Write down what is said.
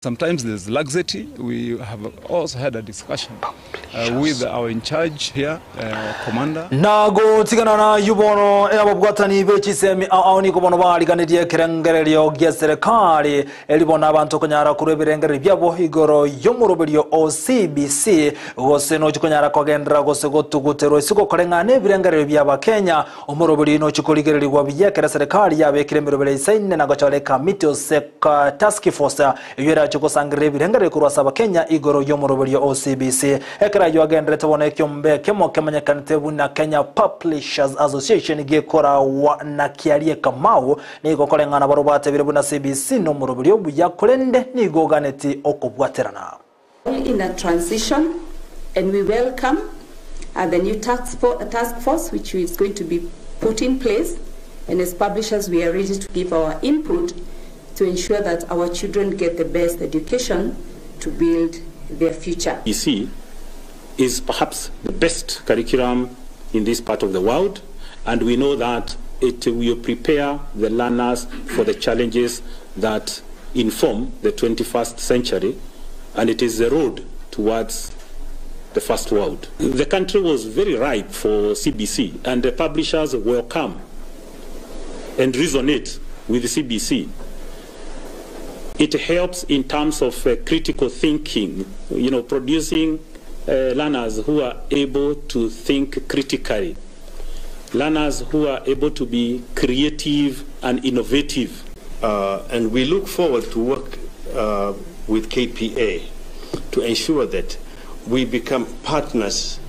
Sometimes there's laxity. We have also had a discussion with our in charge here, our commander. Na gotigana nayio bono ababwatani be chisemi ao ao nigo bono bariganirie ekerengererio gia serikali eri bono abanto konyara korwa ebirengererio biabo igoro y'omoroberio o CBC gose nochi konyara kogenderera gose gotuguterwa isiko koreng'ana nebirengererio bia abakenya Omoroberi nochie korigererigwa buya ekero eserekari yabekire emeroberi eisaine na gochora ekamiti ose task force eyio erachie gosangerera ebirengererio korwa ase abakenya igoro y'omoroberio o CBC. Ekero ayio agenderete bono ekiombe ekemo kemanyekanete buna Kenya Publishers Association gekoragwa na Kiarie Kamau nigo koreng'ana barobwo batebire buna CBC nomoroberi obuya korende nigo oganeti okobwaterana. In a transition and we welcome the new task force which is going to be put in place and as publishers we are ready to give our input to ensure that our children get the best education to build their future. EC is perhaps the best curriculum in this part of the world and we know that it will prepare the learners for the challenges that inform the 21st century and it is the road towards the first world. The country was very ripe for CBC and the publishers welcome and resonate with the CBC. It helps in terms of uh, critical thinking, you know, producing uh, learners who are able to think critically, learners who are able to be creative and innovative. Uh, and we look forward to work uh, with KPA to ensure that we become partners